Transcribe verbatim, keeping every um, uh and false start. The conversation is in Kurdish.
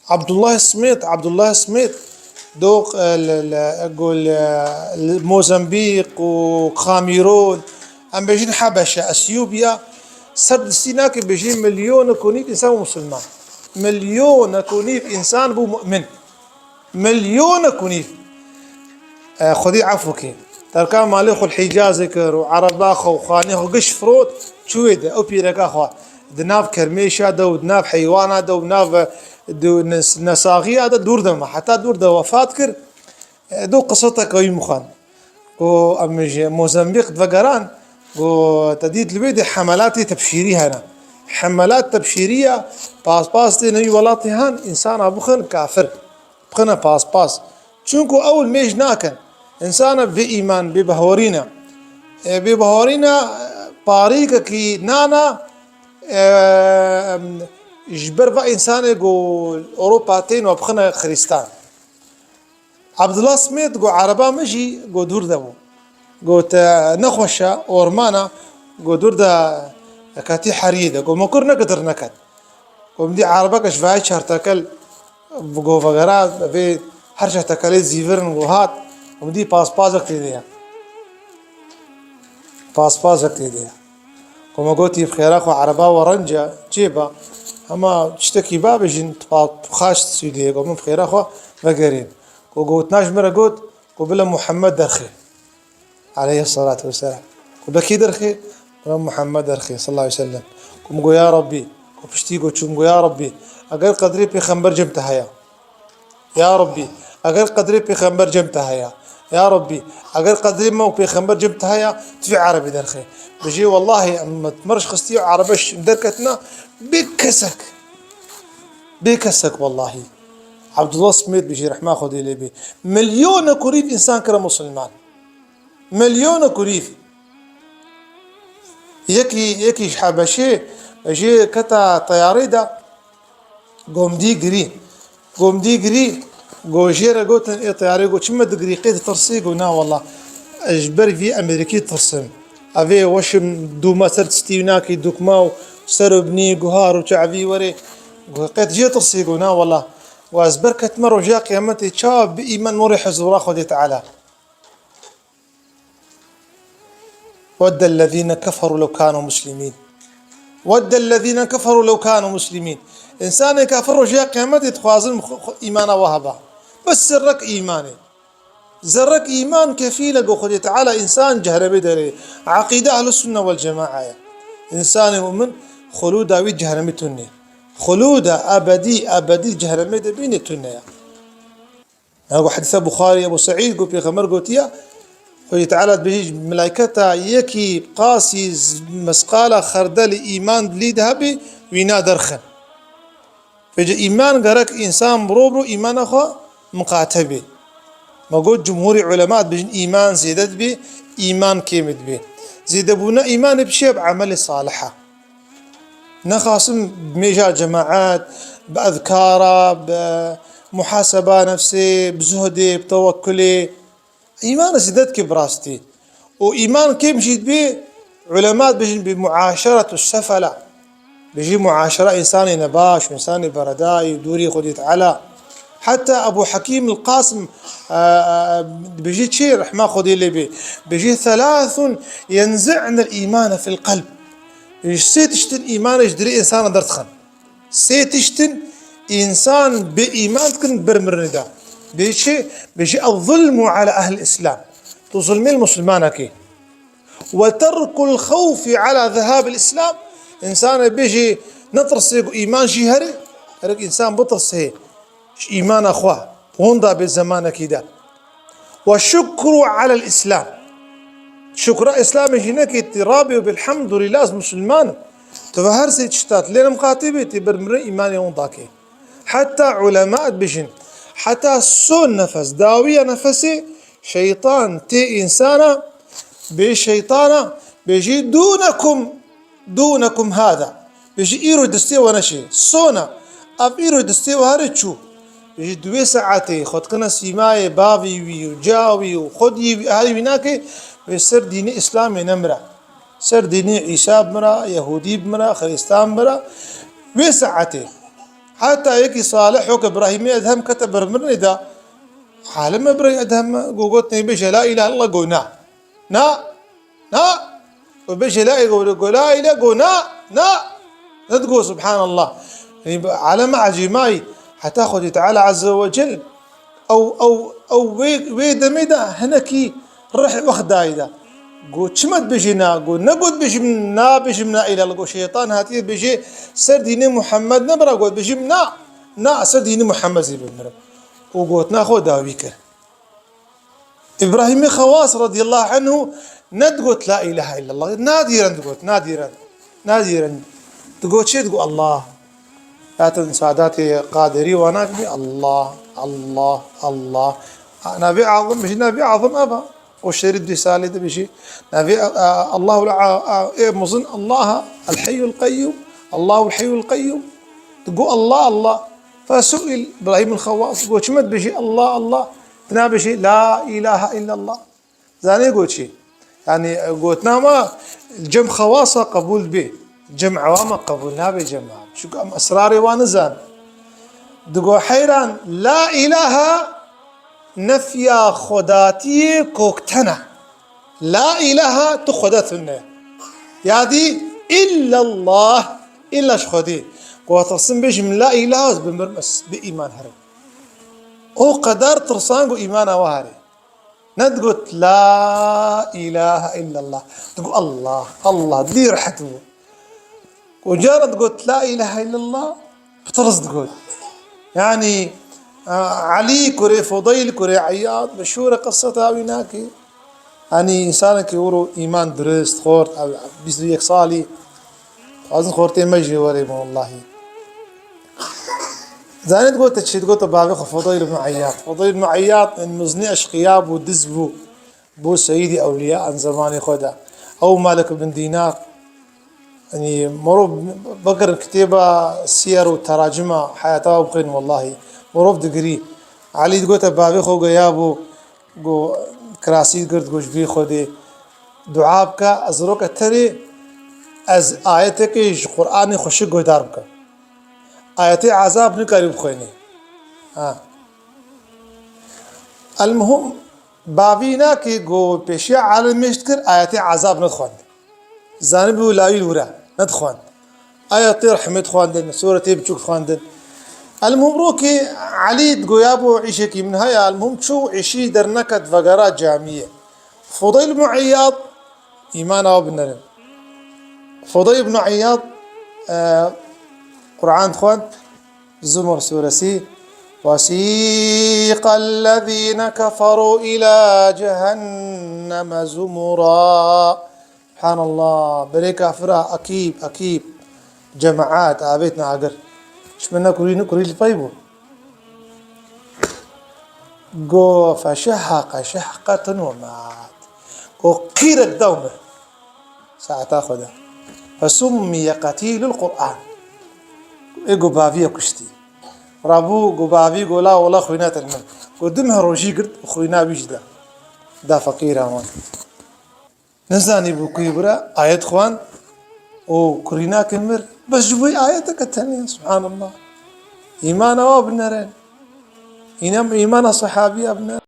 Abdullah Smith, Abdullah Smith, doq, e, li, li, go li, li Mozambîq û Kamerûn, em bêjin Hebeşe, Esyûbya, ser distî nake bêjî milyonek û nîv însan bû misilman. Milyonek û nîv însan bû mu'min. Milyonek û nîv. E, Xwedî efû ke. Terka malê xwe li Hîcazê kir û ereba xwe û xanê xwe giş firot, çû wê de, ew pîreka xwe. Di nav kermêşa de û di nav heywana de û nav, e, di nes-, nesaxiya de dûr de ma. Heta dûr de wefat kir, e, do qiseta ke wî mixwan. Ku em ji Mozambîq vegeran, ku te dît li wê de hemelatê tebşîrî hene. Hemelat tebşîrî ya, paspas têne wî welatê han, însana bixin kafir. Bixine paspas. Çunku ew mêj nakin. Însana bê îman, bê bahorî ne. E, bê bahorî ne, e, parîkekî nana, e, em, ji ber va însanê ku Ewropa tên we bixine Xirîstan. Abdullah Smith got, ereba min jî got dûr de bû. Got, e, nexweş e, orman e, got dûr de katî heriyê de. Got, min kur neket, derneket. Got, min dî erebeke ji vayê çartekel got vegera, vê her çartekelê zîvir in, got hat. Got, min dî paspazek tê de ye. Paspazek tê de ye. Ku me gotî, bi xêra xwe ereba we renc e, çê be. Hema tiştekî ba bijîn, tu pa-, tu xaç Sûdiyê, ku min bi xêra xwe vegerîn. Ku gotina ji min re got, ku bila Muhammed derxê. Aleyhissalatu vesselam. Ku bila kî derxê? Bila Muhammed derxê, sallallahu aleyhi ve sellem. Ku min got, ya Rabbî, ku piştî ku çûm, got, ya Rabbî, eger qedrê pêxember cem te heye, Ya Rabbî, eger qedrê pêxember cem te heye, ya Rabbî, eger qedrê me û pêxember cem te heye, tu vê erebî derxê. Bijê, wellahî, em, me ji xistiye erebe derketina bê kesek. Bê kesek, wellahî. Abdullah Smith bijî, rehma Xwedê lê bê. Milyonek û nîv însan kire musulman. Milyonek û nîv. Yekî, yekî ji Hebeşê jê keta teyarê de, gomdî girî. Gomdî girî, go jê re gotin, ê teyarê go, çi me digirî, qê ditirsî? Go, na wela, ez ji ber vî Amerîkî tirsim. Evê weşim dûma ser tiştî nakî, dûkma û ser û binî, guhar û çavî werê. Go, qê tu jê tirsî? Go, na wela. Go, ez ber ketime roja qiyametê, çawa bi îman morê huzura Xwedê Teala. وَدَّ الَّذِينَ كَفَرُوا لَوْ كَانُوا مُسْلِمِينَ. وَدَّ الَّذِينَ كَفَرُوا لَوْ كَانُوا مُسْلِمِينَ. Însanê kafir roja qiyametê dixwazin xwe, xwe îmana we heba. Bes zerrek îmanê. Zerrek îman kefîl e ku Xwedê Teala însan cehremê derê. Eqîde Ehlus Sunne wel Cema'a ye. Însanê mu'min xulûda wî cehremê tune. Xulûda ebedî, ebedî cehremê de bîne tune ye. Ew hedîsa Buxarî, Ebu Seîd got, Pêxember gotiye, Xwedê Teala dibêje, melayketa yekî qasî z-, mesqala xerdelî îman dilî de hebî, wîna derxin. Vêce îman gerek însan biro biro îmana xwe miqate bê. Me got, cumhurî ulema dibêjin, îman zêde dibê, îman kêm dibê. Zêdebûna îmanê bi çi ye? Bi emelê salih e. Nexasim bi mêja cemaet, bi ezkara, bi muhaseba nefsê, bi zuhdê, bi tewekkulê. Îman zêde dike bi rastî. Û îman kêm jî dibê, ulema dibêjin bi muaşeretu sefela. Bijî muaşera însanê nebaş, însanê beredayî û dûrî Xwedê Teala. Heta Ebu Hekîm el-Qasim, e, e, dibêjî çi, rehma Xwedê lê bê. Bijî, "Thelathun yenzi'nel îmane fil qelb." Bijî, sê tiştin îmanê ji dilê însana derdixin. Sê tiştin însan bê îman dikin ber mirinê de. Bijî çi? Bijî, "El-zulmu ala ehlil îslam." Tu zulmê li musulmanekê. "Ve terkul xewfi ala zehabil îslam." Însanê bêjî, netirsê ku îman jî here, gerek însan bitirsê ji îmana xwe, honda bê zemanekî de. "Ve şukru alel îslam." Şukra îslamê jî nekê, tî rabê û belhemdulîlah ez musulman im. Tu ve her sê tişta tu lê miqatî bê, tî ber mirin îmanê honda kê. Heta ulema dibêjin, heta son nefes, dawiya nefesê, şeytan tê însana, bê şeytana, bêjî, "Dûnekum, dûnekum hâda." Bêjî, "Îro destê we neşê." Sona, ev îro destê we here çû. Bêjî, di wê saetê xwe dikine sîmayê bavî wî û ca wî û xwediyê wî, aherî wî nake, wê ser dînê Îslamê nemira. Ser dînê Îsa bimira, Yehûdî bimira, Xirîstan bimira. Wê saetê. Heta yekî salih wek Îbrahîmê Edhem kete bermirinê de, alim Îbrahîm Edhem go, got, nê bêje la îlahe illallah, go, na. Na. Na. Go bêje la, go, go la îlahe, go, na. Na. Nedigo, subhanallah. Yanî, alem ecîmayî. Heta Xwedê Teala Azze ve Cel, ew, ew, ew wê, wê demê de hinekî rih wext dayî de. Go, çima dibêjî na? Go, negot bêjim, nabêjim na îlahe. Go, şeytan hatiye bêjê, ser dînê Muhammed nebira, got bêjim na. Na, ser dînê Muhammed zî bimirim. Û gotina xwe dawî kir. Îbrahîmê Xewas radiyallahu anhu nedigot la ilahe illallah. Nadîren digot, nadîren. Nadîren. Digot çi? Digot Allah. Zaten sadatê Qadirî wana dibê Allah, Allah, Allah. Navê azim, bijî navê azim eva. O şerî dê salê dibijî. Navê, a, a, Allahul a, a, ê muzin Allah, El Hayyul Qayyum. Allahul Hayyul Qayyum. Digot Allah, Allah. Fesuil Îbrahîm el Xewas. Got çima dibijî Allah, Allah. Dina bêjî, la ilahe illallah. Zanî got çi? Yanî, e, gotina ma cem xewasa qebûl bê. Cem ewama qebûl nabe cem am. Çunku em esrarê wan nizan. Digo heyran, la ilahe nefya xwedatiyê kokten e. La ilahe tu xweda tune. Yadî illallah, illa ji Xwedê. Got, "Tilsim bêjim la ilahe, ez bimirim, ez bi îman herim." O qedar tirsan ku îmana we herê. Ne digot, "La ilahe illallah." Digot, "Allah, Allah." Dilî rehet bû. Û cara digot, "La ilahe illallah." Bi tirs digot. Yanî, a, Elî kurê Fudayl kurê Eyyad, meşhûr e qiseta wî nake. Yanî, însanekî wiro îman dirist, xort, ev, bîst û yek salî. Xwazin xortê me jî were me wellahî. Zanî digote çi? Digote bavê xwe Fudayl ibn Eyyad. Fudayl ibn Eyyad, en muznî eşqiya bû, diz bû. Bû seyîdî ewliya en zemanê xwe de. Ew Malik bin Dînar. Yanî, mirov bigirin kitêba siyer û teracima heyata we bixwînin wellahî. Mirov digirî. Elî digote bavê xwe geya bû. Go kirasî girt, go ji vî Xwedê dua bike, ez roke terê, ez ayetekê ji Qur'anê xweşik guhdar bikim. Ayetê ezab nikarî bixwênî. Ha. Elmuhim, bavî nakê go pêşiya alimê ji dikir, ayetê ezab nedixwend. Zanibû lawî li wir e, nedixwend. Ayetê rehmê dixwendin, sûretê biçûk dixwendin. Elmuhim rokê Elî digoya bû îşekî min heye, elmuhim çû îşî derneket vegera camiyê. Fudayl ibn Eyyad, îmana we binerin. Fudayl ibn Eyyad, e, Qur'an dixwend, Zumur sûresî, "وسيق الذين كفروا إلى جهنم زمرا." Subhanallah, berê kafira ekîb, ekîb, cemaat, avêtine agir. Çi min ne kurî, kurî li pey bû. Go feşeheqe şehqeten ve mat. Go qîrek da û mir. Saeta xwe de. Fesummiye qetîlul Qur'an. Ê go baviye kuştî. Rabû go bavî go la wela xwîna te li min. Go du meh rojî girt û xwîna wî jî da. Da feqîra wan. Nizanîbû ku yê bira ayet xwend û kurînakê mir, bes ji bo ayeteke tenê, subhanallah. Îmana wa binere. Înem-, îmana sehabiya binere.